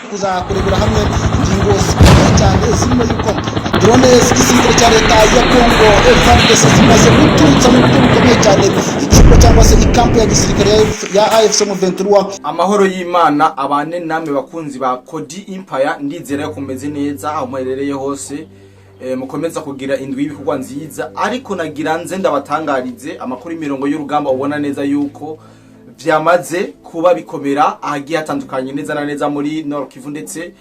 Kuza kurebera hamwe ingingo zikomeye cyane zirimo yuko drone z'igisirikare cya leta ya Congo FARDC zimaze guturutsa mu buryo bukomeye cyane ikigo cyangwa se ikampu ya gisirikare ya AFC M23. Amahoro y'Imana abane namwe, bakunzi ba Kodi Empire. Ndizera yo kumeze neza aho muherereye hose, mukomeza kugira indwi y'ibikorwa nziza. Ariko nagira nze ndabatangarize amakuru y'imirongo y'urugamba. Ubona neza yuko vyamaze kuba bikomera ahagiye hatandukanye, neza na neza muri Nord Kivu ndetse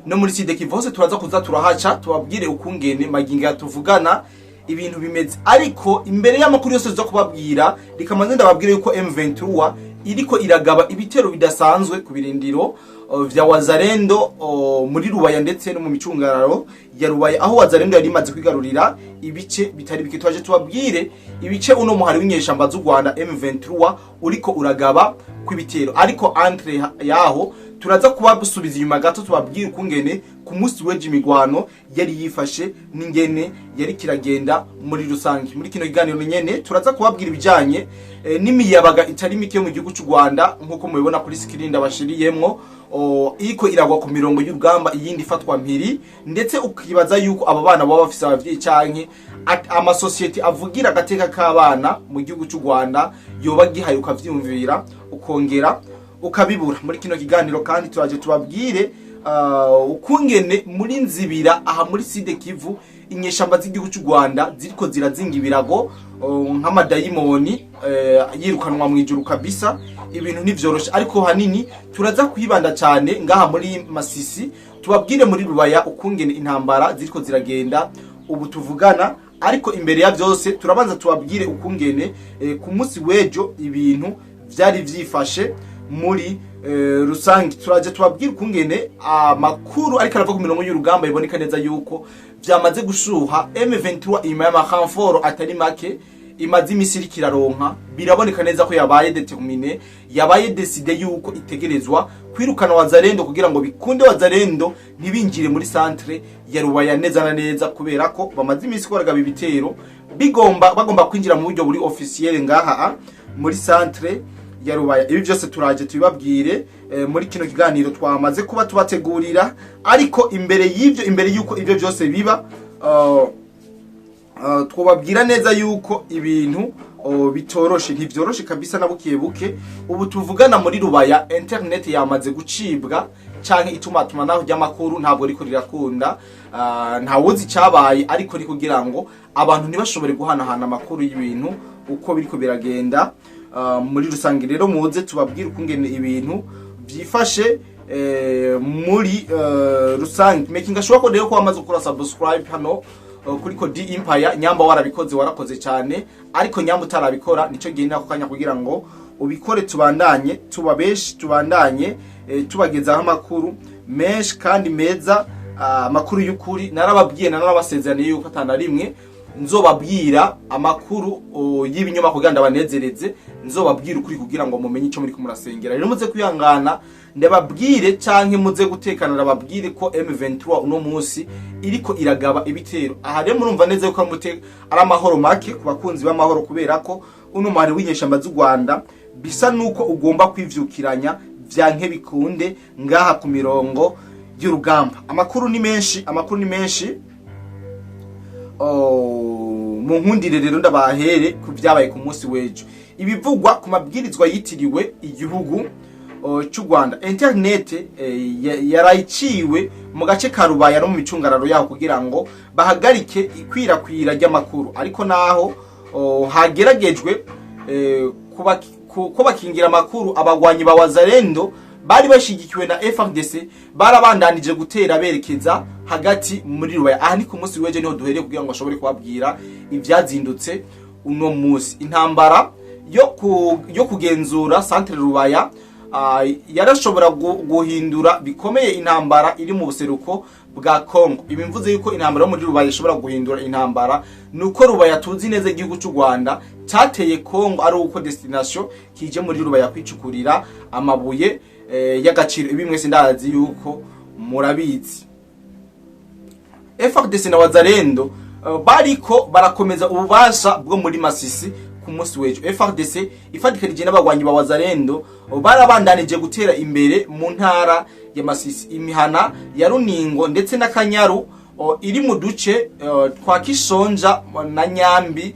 no muri Sud Kivu. Hose turaza kuza turahaca, tubabwire ukungene magingo tuvugana ibintu bimeze. Ariko imbere y'amakuru yose zo kubabwira, rikamaze ndababwire yuko M23 iriko iragaba ibitero bidasanzwe ku birindiro vya Wazalendo muri Rubaya ndetse no mu micungararo ya Rubaya, aho Wazalendo yari imaze kwigarurira ibice bitari bike. Twaje tubabwire ibice uno muhari w'inyeshamba z'u Rwanda M23 uriko uragaba kw'ibitero. Ariko entre yaho turaza kubasubiza inyuma gato, tubabwire ukungene ku munsi w'ejo imigwano yari yifashe n'ingene yari kiragenda muri rusange. Muri kino kiganiro nyene turaza kubabwira ibijanye n'imiyabaga itari mike mu gihugu cy'u Rwanda, nk'uko mubibona kuri screen ndabashiriyemwo, iriko iragwa ku mirongo y'urugamba, iyindi ifatwa mpiri. Ndetse ukibaza yuko aba bana baba bafise abavyeyi canke amasosiyete avugira agateka k'abana mu gihugu cy'u Rwanda yoba gihaye, ukavyumvira ukongera ukabibura. Muri kino kiganiro kandi turaje tubabwire ukungene muri Nzibira, aha muri Sud Kivu, inyeshamba z'igihugu cy'u Rwanda ziriko zirazinga ibirago nk'amadayimoni yirukanwa mu ijuru kabisa. Ibintu ntivyoroshe, ariko hanini turaza kwibanda cyane ngaha muri Masisi, tubabwire muri Rubaya ukungene intambara ziriko ziragenda ubu tuvugana. Ariko imbere ya byose turabanza tubabwire ukungene ku munsi w'ejo ibintu vyari vyifashe muri rusange. Turaje tubabwire ukungene amakuru ariko arava ku mirongo y'urugamba iboneka neza yuko vyamaze gushuha. M23 inyuma y'amarenfort atari make imaze imisi iriko iraronka, biraboneka neza ko yabaye déterminé, yabaye décidé yuko itegerezwa kwirukana Wazalendo kugira ngo bikunde Wazalendo ntibinjire muri centre ya Rubaya neza na neza, kubera ko bamaze imisi baragaba ibitero, bagomba kwinjira mu buryo buri officiel ngaha muri centre ya Rubaya. Ibi byose turaje tubibabwire muri kino kiganiro twamaze kuba tubategurira. Ariko imbere y'ivyo, imbere y'uko ivyo byose biba, twobabwira neza yuko ibintu bitoroshe, ntivyoroshe kabisa na bukiye buke. Ubu tuvugana muri Rubaya internet yamaze gucibwa canke itumatumanaho ry'amakuru ntabwo riko rirakunda. Ntawuzi icabaye, ariko ni kugira ngo abantu ntibashobore guhanahana amakuru y'ibintu uko biriko biragenda muri rusange. Rero muze tubabwire ukungene ibintu vyifashe muri rusange. Making sure ko rero ko wamaze gukora subscribe hano kuri Kodi Empire. Nyamba warabikoze, warakoze cyane, ariko nyamba utarabikora, nico gihe nako kanya kugira ngo ubikore. Tubandanye tuba benshi, tubandanye tubagezaho amakuru menshi kandi meza, amakuru y'ukuri. Narababwiye, narabasezeraniye yuko atana rimwe nzobabwira amakuru y'ibinyoma kugira ndabanezereze. Nzobabwira ukuri kugira ngo mumenye icyo muri kumurasengera. Rero muze kwihangana ndababwire, canke muze gutekana ndababwire ko M23 uno munsi iriko iragaba ibitero. Aha rero murumva neza yuko ari amahoro make ku bakunzi b'amahoro, kubera ko uno muhari w'inyeshamba z'u Rwanda bisa nuko ugomba kwivyukiranya vyanke bikunde ngaha ku mirongo y'urugamba. Amakuru ni menshi, amakuru ni menshi. Oh, mu nkundire rero ndabahere ku byabaye ku munsi w'ejo, ibivugwa ku mabwirizwa yitiriwe igihugu cy'u Rwanda. Internet yarayiciwe mu gace ka Rubaya no mu micungararo yaho kugira ngo bahagarike ikwirakwira ry'amakuru. Ariko naho hageragejwe ko bakingira amakuru, abagwanyi ba Wazalendo bari bashigikiwe na FARDC barabandanije gutera berekeza hagati muri Rubaya. Aha ni ku munsi w'ejo, niho duhereye kugira ngo ashobore kubabwira ivyazindutse uno munsi. Intambara yo kugenzura centre Rubaya yarashobora guhindura bikomeye intambara iri mu buseruko bwa Congo. Ibi mvuze yuko intambara yo muri Rubaya ishobora guhindura intambara, nuko Rubaya tuzi neza igihugu cy'u Rwanda cyateye Congo ari uko destination kije muri Rubaya kwicukurira amabuye y'agaciro. Ibi mwese ndazi yuko murabizi. FARDC na Wazalendo bariko barakomeza ububasha bwo muri Masisi. Ku munsi w'ejo FARDC ifatikanije n'abagwanyi ba Wazalendo barabandanije gutera imbere mu ntara ya Masisi. ya Masisi, imihana ya Runingo ndetse na Kanyaru iri mu duce twa Kishonja na Nyambi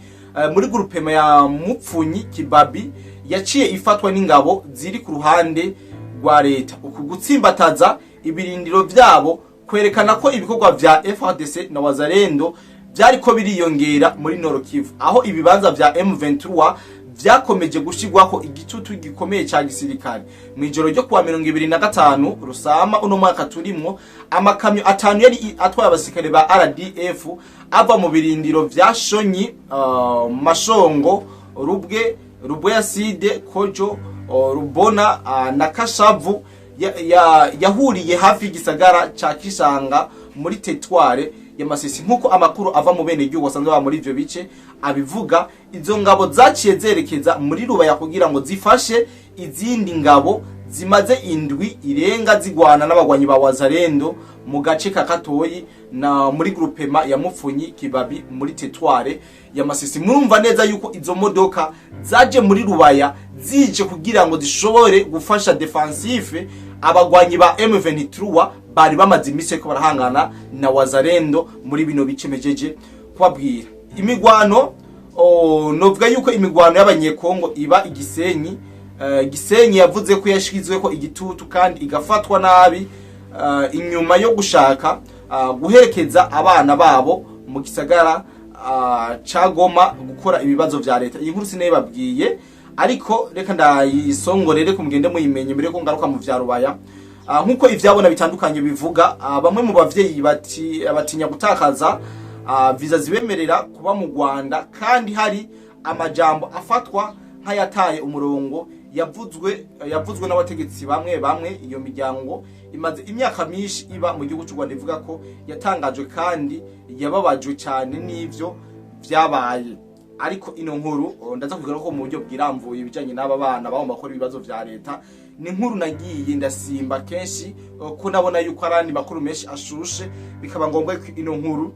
muri groupement ya Mupfunyi Kibabi yaciye ifatwa n'ingabo ziri ku ruhande rwa leta. Uku gutsimbataza ibirindiro vyabo kwerekana ko ibikorwa vya FARDC na Wazalendo vyariko biriyongera muri Nord Kivu, aho ibibanza vya M23 vyakomeje gushirwako igitutu gikomeye ca gisirikare. Mw'ijoro ryo kuwa 25 Rusama uno mwaka turimwo, amakamyo 5 yari atwaye abasirikare ba RDF ava mu birindiro vya Shonyi, Mashongo, Rubwe, Rubwe Yaside, Kojo, Rubona na Kashavu yahuriye hafi y'igisagara ca Kishanga muri territoire ya Masisi, nkuko amakuru ava mu bene igihugu basanzwe baba muri ivyo bice abivuga. Izo ngabo zaciye zerekeza muri Rubaya kugira ngo zifashe izindi ngabo zimaze indwi irenga zigwana n'abagwanyi ba Wazalendo mu gace ka Katoyi na muri groupement ya Mupfunyi Kibabi muri territoire ya Masisi. Murumva neza yuko izo modoka zaje muri Rubaya zije kugira ngo zishobore gufasha defensive abagwanyi ba M23 bari bamaze imisi ko barahangana na Wazalendo muri bino bice mejeje kubabwira. Imigwano, novuga yuko imigwano y'Abanyekongo iba igisenyi. Gisenyi yavuze ko yashizwe ko igitutu kandi igafatwa nabi inyuma yo gushaka guherekeza abana babo mu gisagara ca Goma gukora ibibazo vya leta. Iyi nkuru sinayibabwiye, ariko reka ndayisongorere ku mugende muyimenye mbere ko ngaruka mu vya Rubaya. Nkuko ivyabona bitandukanye bivuga, bamwe mu bavyeyi batinya gutakaza viza zibemerera kuba mu Rwanda, kandi hari amajambo afatwa nk'ayataye umurongo yavuzwe n'abategetsi bamwe bamwe. Iyo miryango imaze imyaka myinshi iba mu gihugu cy'u Rwanda ivuga ko yatangajwe kandi yababajwe cyane n'ivyo vyabaye. Ariko ino nkuru ndaza kugaruka ko mu buryo bwiramvuye ibijanye n'aba bana bagomba gukora ibibazo vya leta. Ni inkuru nagiye ndasimba kenshi, ko nabona yuko arandi makuru menshi ashushe, bikaba ngombwa ko ino nkuru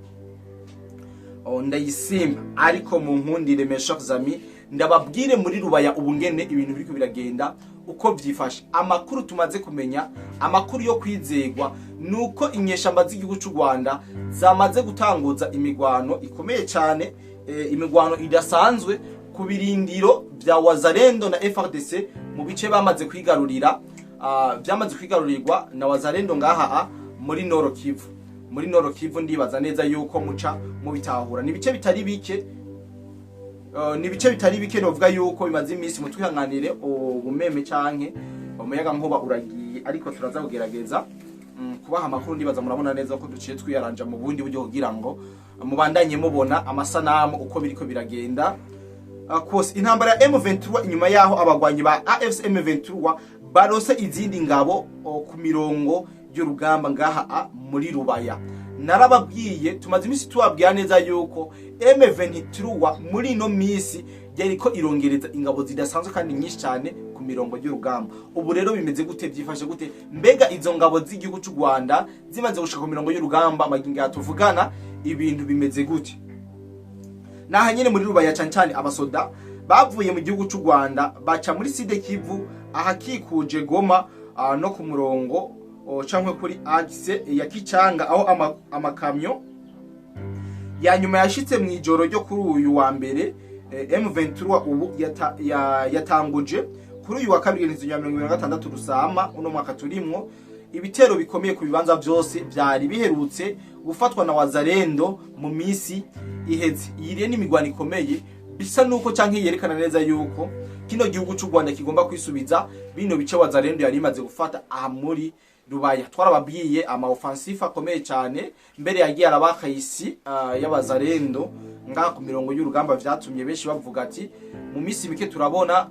ndayisimba. Ariko mu nkundire, mes chers amis, ndababwire muri Rubaya ubungene ibintu biriko biragenda uko vyifashe. Amakuru tumaze kumenya, amakuru yo kwizegwa, nuko inyeshamba z'igihugu cy'u Rwanda zamaze gutanguza imigwano ikomeye cyane, imigwano idasanzwe ku birindiro vya Wazalendo na FARDC mu bice bamaze kwigarurira, vyamaze kwigarurirwa na Wazalendo ngaha muri Nord Kivu. Muri Nord Kivu ndibaza neza yuko muca mubitahura, ni ibice bitari bike, ni ibice bitari bike novuga yuko bimaze iminsi. Mutwihanganire, ubumeme canke umuyaga nkuba uragiye, ariko turaza kugerageza kubaha amakuru. Ndibaza murabona neza ko duciye twiyaranja mu bundi buryo kugira ngo mubandanye mubona amasanamu uko biriko biragenda. Kose intambara ya M23, inyuma yaho abagwanyi ba AFC M23 barose izindi ngabo ku mirongo y'urugamba ngaha muri Rubaya. Narababwiye, tumaze iminsi tubabwira neza yuko M23 muri ino minsi yariko irongereza ingabo zidasanzwe kandi nyinshi cyane ku mirongo y'urugamba. Ubu rero bimeze gute? Byifashe gute? Mbega izo ngabo z'igihugu cy'u Rwanda zimaze gushika ku mirongo y'urugamba magingo ya tuvugana, ibintu bimeze gute? Naha nyene muri Rubaya, cyane cyane abasoda bavuye mu gihugu cy'u Rwanda baca muri Sud Kivu ahakikuje Goma, no ku murongo cankwe kuri axe ya Kicanga, aho amakamyo ya nyuma yashitse mu ijoro ryo kuri uyu wa mbere. M23 ubu yatanguje kuri uyu wa kabiri ya 2026 Rusama uno mwaka turimwo ibitero bikomeye ku bibanza byose byari biherutse gufatwa na Wazalendo mu misi iheze. Iyi rero ni imigwano ikomeye, bisa nuko canke yerekana neza yuko kino gihugu cy'u Rwanda kigomba kwisubiza bino bice Wazalendo yari imaze gufata aha muri Rubaya. Twarababwiye ama offensive akomeye cyane mbere yagiye arabakayisi y'Abazalendo ngaha ku mirongo y'urugamba, vyatumye benshi bavuga ati mu misi mike turabona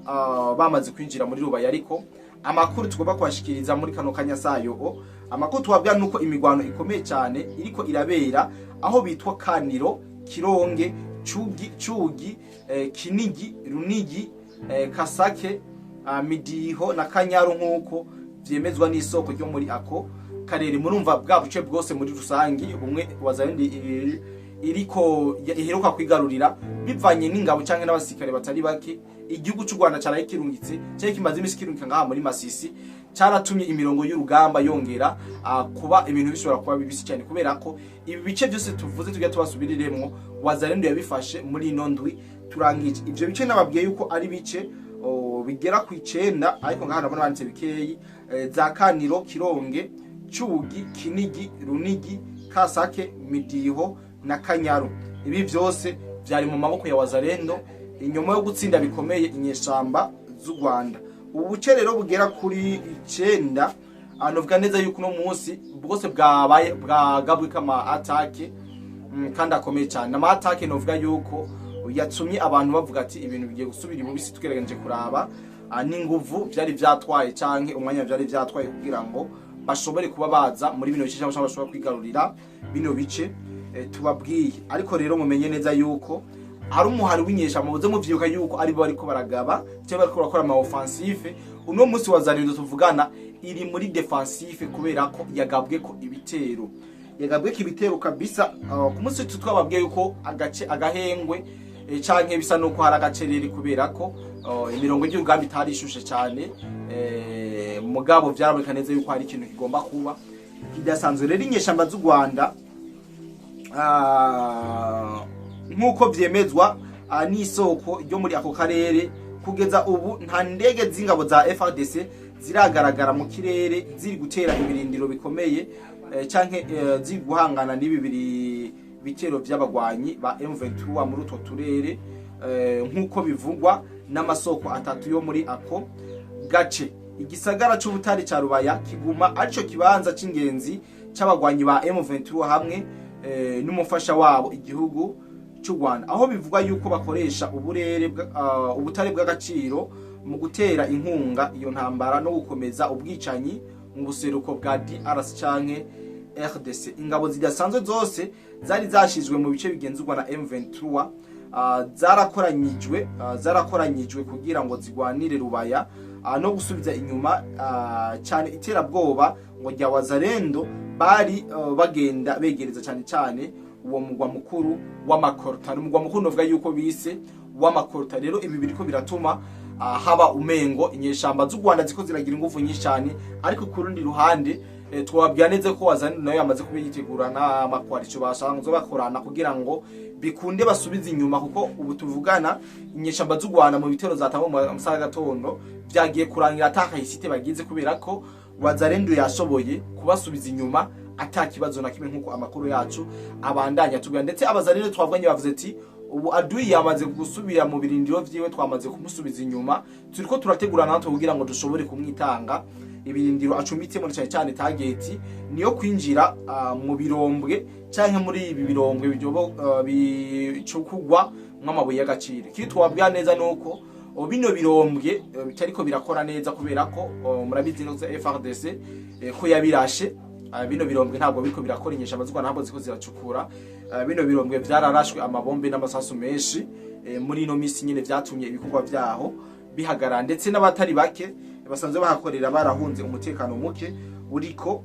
bamaze kwinjira muri Rubaya. Ariko amakuru tugomba kubashikiriza muri kano kanya sayo, amakuru tubabwira nuko imigwano ikomeye cyane iriko irabera aho bitwa Kaniro, Kironge, Cugi, Cugi, Kinigi, Runigi, Kasake, Midiho na Kanyaru, nkuko vyemezwa n'isoko ryo muri ako karere. Murumva bwa buce bwose muri rusangi bumwe Wazalendo iriko iheruka kwigarurira bivanye n'ingabo canke n'abasirikare batari bake igihugu cy'u Rwanda caraye kirungitse, cyari kimaze imisi kirungika ngaha muri Masisi. Cyaratumye imirongo y'urugamba yongera kuba ibintu bishobora kuba bibisi cyane, kubera ko ibi bice byose tuvuze tujya tubasubiriremwo, Wazalendo yabifashe muri ino ndwi turangije. Ivyo bice nababwiye yuko ari bice bigera ku 9, ariko ngaha ndabona banditse bikeyi, za Kaniro, Kironge, Cugi, Kinigi, Runigi, Kasake, Midiho na Kanyaru. Ibi vyose vyari mu maboko ya Wazalendo inyuma yo gutsinda bikomeye inyeshamba z'u Rwanda. Ubu buce rero bugera kuri 9, novuga neza yuko uno munsi bwose bwabaye bwagabwe kama attaque kandi akomeye cyane. Ama attaque novuga yuko yatumye abantu bavuga ati ibintu bigiye gusubira ibubisi, tugerageje kuraba n'inguvu vyari vyatwaye canke umwanya vyari vyatwaye kugira ngo bashobore kuba baza muri bino bice cyangwa bashobora kwigarurira bino bice tubabwiye. Ariko rero mumenye neza yuko ari umuhari w'inyesha, muze muvyibuka yuko ari bo bariko baragaba cyangwa bariko barakora ama offensive. Uno munsi Wazalendo tuvugana iri muri defensive kubera ko yagabwe ko ibitero, yagabwe ko ibitero kabisa. Ku munsi twababwiye yuko agace agahengwe canke bisa nuko hari agacerere kubera ko imirongo y'urugamba itari ishushe cyane, mugabo vyaraboneka neza yuko hari ikintu kigomba kuba kidasanzwe. Rero inyeshamba z'u Rwanda, nk'uko vyemezwa n'isoko ryo muri ako karere, kugeza ubu nta ndege z'ingabo za FARDC ziragaragara mu kirere ziri gutera ibirindiro bikomeye canke ziri guhangana n'ibi bitero vy'abagwanyi ba M23 muri utwo turere, nk'uko bivugwa n'amasoko atatu yo muri ako gace. Igisagara c'ubutare ca Rubaya kiguma arico kibanza c'ingenzi c'abagwanyi ba M23 hamwe n'umufasha wabo igihugu cy'u Rwanda, aho bivugwa yuko bakoresha uburere ubutare bw'agaciro mu gutera inkunga iyo ntambara no gukomeza ubwicanyi mu buseruko bwa DRC canke RDC. Ingabo zidasanzwe zose zari zashizwe mu bice bigenzurwa na M23 zarakoranyijwe kugira ngo zigwanire Rubaya no gusubiza inyuma cyane iterabwoba ngo rya Wazalendo bari bagenda begereza cyane cyane uwo mugwa mukuru w'amakorta. Umugwa mukuru novuga yuko bise w'amakorta. Rero ibi biriko biratuma haba umengo inyeshamba z'u Rwanda ziko ziragira ingufu nyinshi cyane, ariko ku rundi ruhande twababwira neza ko Wazalendo nayo yamaze kubiyitegura n'amakoalition basanzwe bakorana kugira ngo bikunde basubize inyuma, kuko ubu tuvugana inyeshamba z'u Rwanda mu bitero zatangwa mu masaha gatondo vyagiye kurangira atakahisite bagize, kubera ko Wazalendo yashoboye kubasubiza inyuma ata kibazo na kimwe, nkuko amakuru yacu abandanya tubwira. Ndetse abazalendo twavuganye bavuze ati ubu adui yamaze gusubira mu birindiro vyiwe, twamaze kumusubiza inyuma, turiko turategura natwe kugira ngo dushobore kumwitanga ibirindiro acumbitsemo, cyane cyane target niyo kwinjira mu birombwe canke muri ibi birombwe bicukugwa nk'amabuye y'agaciro. Ikindi twabwira neza nuko bino birombwe bitariko birakora neza, kubera ko murabizi neza FARDC ko yabirashe. Bino birombwe ntabwo biriko birakora, inyeshamba z'u Rwanda ntabwo ziko ziracukura. Bino birombwe vyararashwe amabombe n'amasasu menshi muri ino misi nyine, vyatumye ibikorwa vyaho bihagarara, ndetse n'abatari bake basanzwe bahakorera barahunze umutekano muke uriko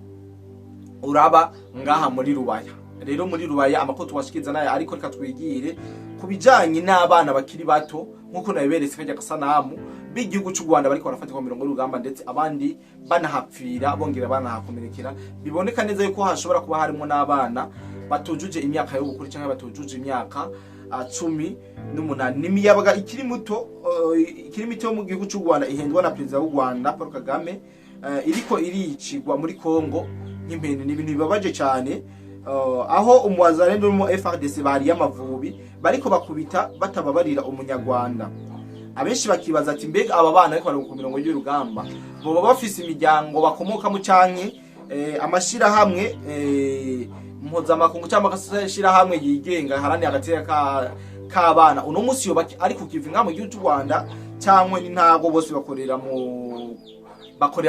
uraba ngaha muri Rubaya. Rero muri Rubaya amakuru tubashikiriza nayo, ariko reka twigire ku bijanye n'abana bakiri bato nk'uko nabiberetse kajya gasanamu b'igihugu cy'u Rwanda bariko barafatirwa mirongo y'urugamba, ndetse abandi banahapfira bongera banahakomerekera. Biboneka neza yuko hashobora kuba harimo n'abana batujuje imyaka y'ubukuru cyangwa batujuje imyaka 18. N'imiyabaga ikiri muto ikiri mito yo mu gihugu cy'u Rwanda ihendwa na perezida w'u Rwanda Paul Kagame iriko iricigwa muri Kongo nk'impene. Ni ibintu bibabaje cyane, aho umuwazalendo mu FARDC bari y'amavubi bariko bakubita batababarira umunyarwanda. Abenshi bakibaza ati mbega aba bana ariko bari ku mirongo y'urugamba boba bafise imiryango bakomokamo canke amashirahamwe mpuzamakungu cyangwa amashirahamwe yigenga haranira agateka k'abana uno munsi yoba ari ku kivi nka mu gihugu cy'u Rwanda, cyangwa ni ntago bose bakorera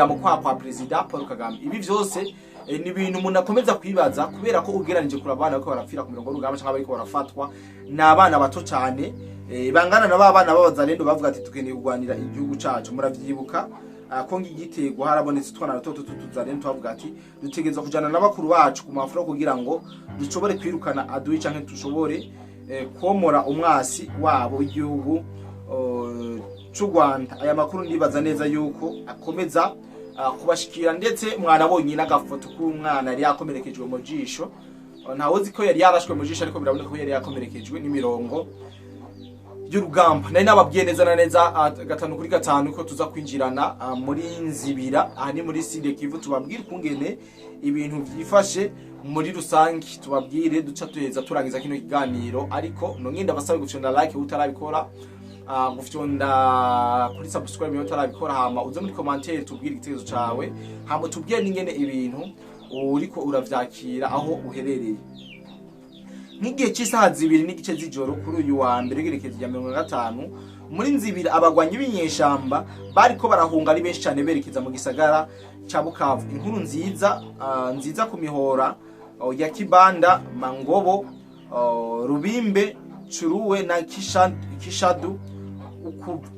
mu kwa perezida Paul Kagame? Ibi vyose ni ibintu umuntu akomeza kwibaza, kubera ko ugeranije kuri abana bariko barapfira ku mirongo y'urugamba cyangwa bariko barafatwa ni abana bato cyane, bangana na ba bana b'abazalendo bavuga ati tukeneye kurwanira igihugu cacu. Muravyibuka ko ngigitego harabonetse utwana duto duto tuzalendo twavuga ati dutegerezwa kujana na bakuru bacu ku mafuro kugira ngo dushobore kwirukana adui canke dushobore komora umwasi wabo w'igihugu c'u Rwanda. Aya makuru ndibaza neza yuko akomeza kubashikira, ndetse mwanabonye n'agafoto k'umwana yari yakomerekejwe mu jisho. Ntawuzi ko yari yarashwe mu jisho, ariko biraboneka ko yari yakomerekejwe n'imirongo y'urugamba. Nari nababwiye neza na neza 5 kuri 5 ko tuza kwinjirana muri Nzibira, aha ni muri Sud Kivu, tubabwire ukungene ibintu vyifashe muri rusange, tubabwire duca tuheza turangiza kino kiganiro. Ariko nongeye ndabasabe gufyonda like utarabikora, gufyonda kuri subscribe iyo utarabikora, hama uze muri commentaire tubwire igitekerezo cawe, hama tubwire n'ingene ibintu uriko uravyakira aho uherereye. Nk'igihe cy'isaha 2:30 z'ijoro kuri uyu wa mbere w'igerekezo rya 50, muri Nzibira abagwanyi b'inyeshamba bariko barahunga ari benshi cyane berekeza mu gisagara ca Bukavu. Inkuru nziza nziza ku mihora ya Kibanda, Mangobo, Rubimbe, Curuwe na Kishadu.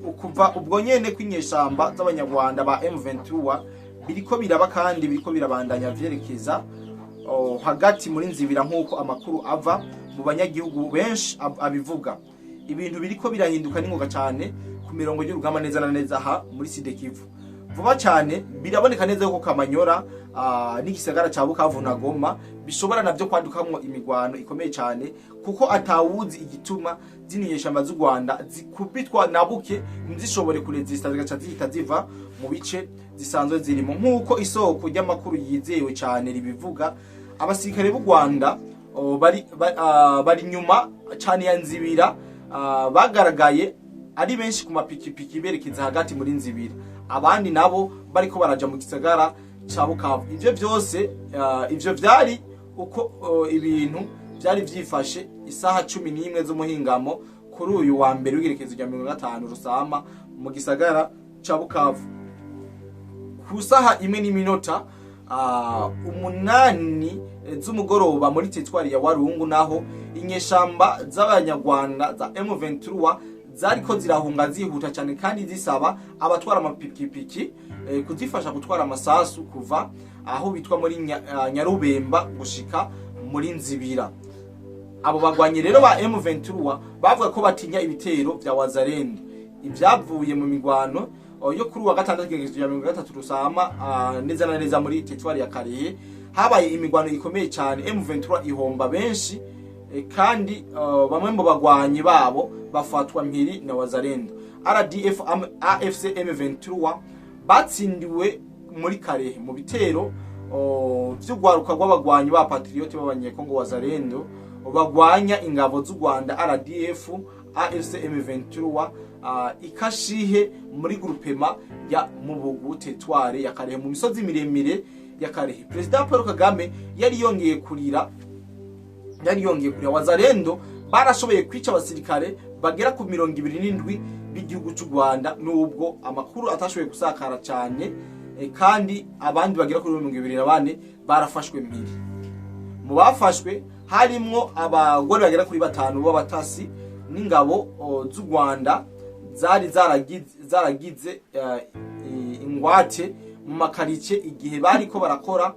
Ukuva ubwo nyene kw'inyeshamba z'abanyarwanda ba M23 biriko biraba kandi biriko birabandanya vyerekeza hagati muri Nzibira, nk'uko amakuru ava mu banyagihugu benshi abivuga. Ibintu biriko birahinduka n'ingoga cyane ku mirongo y'urugamba neza na neza aha muri Sud Kivu. Vuba cyane biraboneka neza yuko Kamanyora n'igisagara ca Bukavu na Goma bishobora navyo kwadukamwo imigwano ikomeye cyane, kuko atawuzi igituma zino nyeshamba z'u Rwanda zikubitwa na buke ntizishobore kurezista, zigaca zihita ziva mu bice zisanzwe zirimo. Nk'uko isoko ry'amakuru yizewe cyane ribivuga, abasirikare b'u Rwanda bari nyuma cyane ya Nzibira, bagaragaye ari benshi ku mapikipiki berekeza hagati muri Nzibira, abandi nabo bariko baraja mu gisagara ca Bukavu. Ivyo vyose ivyo vyari uko ibintu vyari vyifashe isaha 11 z'umuhingamo kuri uyu wa mbere w'igerekezo rya 50 Rusama mu gisagara ca Bukavu. Ku saha 1:08 z'umugoroba muri teritwari ya Warungu naho inyeshamba z'abanyarwanda za M23 zariko zirahunga zihuta cyane kandi zisaba abatwara amapikipiki kuzifasha gutwara amasasu kuva aho bitwa muri Nyarubemba gushika muri Nzibira. Abo bagwanyi rero ba M23 bavuga ko batinya ibitero vya Wazalendo. Ibyavuye mu migwano yo kuri wa gatandatu igerekezo rya 30 Rusama, neza na neza muri teritwari ya Karehe, habaye imigwano ikomeye cyane, M23 ihomba benshi, kandi bamwe mu bagwanyi babo bafatwa mpiri na Wazalendo. RDF AFC M23 batsindiwe muri Karehe mu bitero vy'urwaruka rw'abagwanyi ba patriote b'abanyekongo Wazalendo bagwanya ingabo z'u Rwanda RDF AFC M23 ikashihe muri groupement ya Mubugu, teritware ya Karehe, mu misozi miremire ya Karehe. President Paul Kagame yari yongeye kurira. Wazalendo barashoboye kwica abasirikare bagera ku 27 b'igihugu cy'u Rwanda, nubwo amakuru atashoboye gusakara cyane, kandi abandi bagera kuri 24 barafashwe mpiri. Mu bafashwe harimwo abagore bagera kuri batanu b'abatasi n'ingabo z'u Rwanda zari zaragize ingwate mu makarice igihe bariko barakora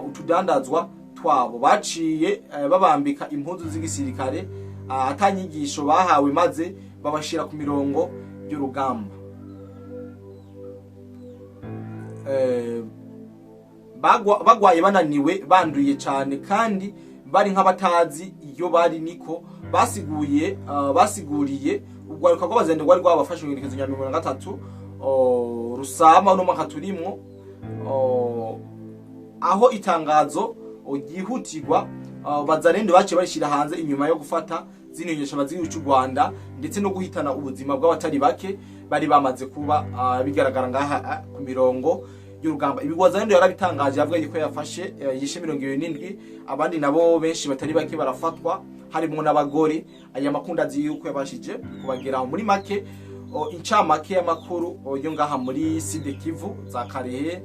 utudandazwa twabo. Baciye babambika impuzu z'igisirikare atanyigisho bahawe, maze babashira ku mirongo y'urugamba. Bagwaye bananiwe, banduye cyane kandi bari nk'abatazi iyo bari, niko basiguye basiguriye urwaruka rw'abazende rwari rwabafashe mu igerekezo rya 30 Rusama uno mwaka turimwo, aho itangazo ryihutirwa Bazarende baciye barishira hanze inyuma yo gufata zino nyeshamba z'igihugu cy'u Rwanda ndetse no guhitana ubuzima bw'abatari bake bari bamaze kuba bigaragara ngaha ku mirongo y'urugamba. Ibi Wazalendo yarabitangaje, avuga yuko yafashe yishe 27, abandi nabo benshi batari bake barafatwa, harimo n'abagore. Aya makuru azi yuko yabashije kubageraho. Muri make, incamake y'amakuru yo ngaha muri Sud Kivu, za Karehe,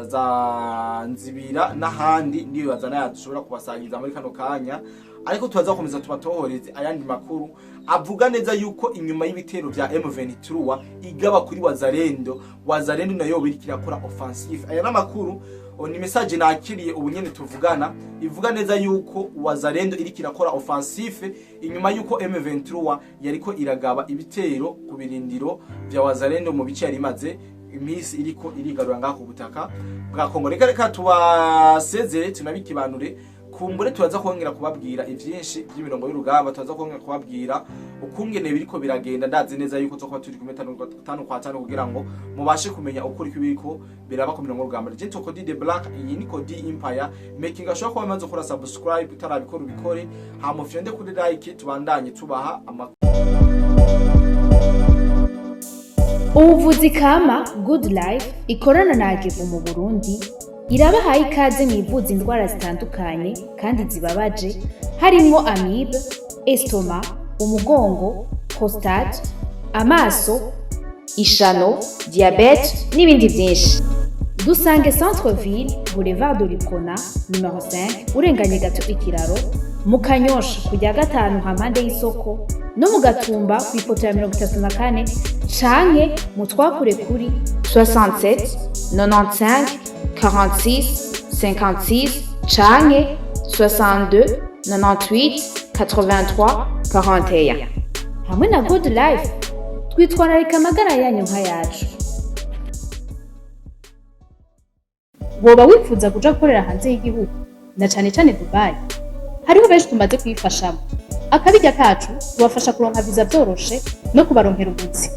za Nzibira n'ahandi, ndibaza nayo dushobora kubasangiza muri kano kanya, ariko turaza gukomeza tubatohoreze ayandi makuru avuga neza yuko inyuma y'ibitero vya M23 igaba kuri Wazalendo, Wazalendo nayo biriko irakora offensive. Aya n'amakuru ni message nakiriye ubu nyene tuvugana, ivuga neza yuko Wazalendo iriko irakora offensive inyuma yuko M23 yariko iragaba ibitero ku birindiro vya Wazalendo mu bice yari imaze. iminsi iriko irigarura ngaho ku butaka bwa Kongo. Reka tubasezere, tunabikibanure. Kumbure turaza kongera kubabwira ivyinshi by'imirongo y'urugamba, turaza kongera kubabwira ukungene biriko biragenda. Ndazi neza yuko tuzokuba turi kumwe tanu kwa tanu kugira ngo mubashe kumenya ukuri kw'ibiriko biraba ku mirongo y'urugamba. Gentle Cody the Black, iyi ni Cody Empire making. Ashobora kuba amaze gukora subscribe, utarabikora ubikore, hama ufyonde kuri like, tubandanye tubaha amakuru. Ubuvuzi kama Good Life ikorana na Agevu mu Burundi irabahaye ikaze mu ivuza indwara zitandukanye kandi zibabaje, harimwo amibe, estomac, umugongo, prostate, amaso, ishano, diabète n'ibindi byinshi. Dusange Centre Ville, Boulevard de l'Uprona numéro 5, urenganye gato ikiraro mu Kanyosha, kujya gatanu hampande y'isoko, no mu Gatumba ku ipoto ya 34, canke mu twakure kuri 67 95 46 56 canke 62 98 83 41. Hamwe na Good Life twitwararika amagara yanyu nk'ayacu. Woba wifuza kuja gukorera hanze y'igihugu, na cane cane Dubai? Hariho benshi tumaze kuyifashamo. Akabirya kacu tubafasha kuronka viza vyoroshe no kubaronkera ubuzi.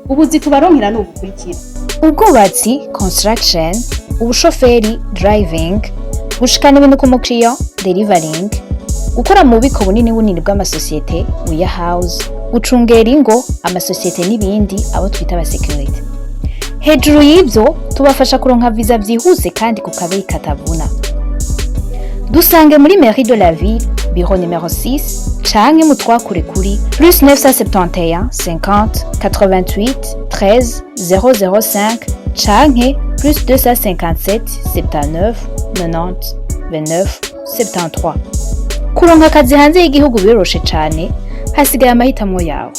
Ubuzi tubaronkera ni ubukurikira: Ubwubatsi, construction, ubushoferi, driving, gushikana ibintu ku mukiriya, delivering, gukora mu bubiko bunini bunini bw'amasosiyete, warehouse, gucungera ingo, amasosiyete n'ibindi, abo twita abasekirite. Hejuru y'ibyo, tubafasha kuronka viza byihuse kandi ku kabeyi katavuna. Dusange muri Mairie de la Ville, bureau numéro 6, canke mutwakure kuri plus 971 50 88 13 005 canke plus 257 79 90 29 73. Kuronka akazi hanze y'igihugu biroroshe cane, hasigaye amahitamo yawe.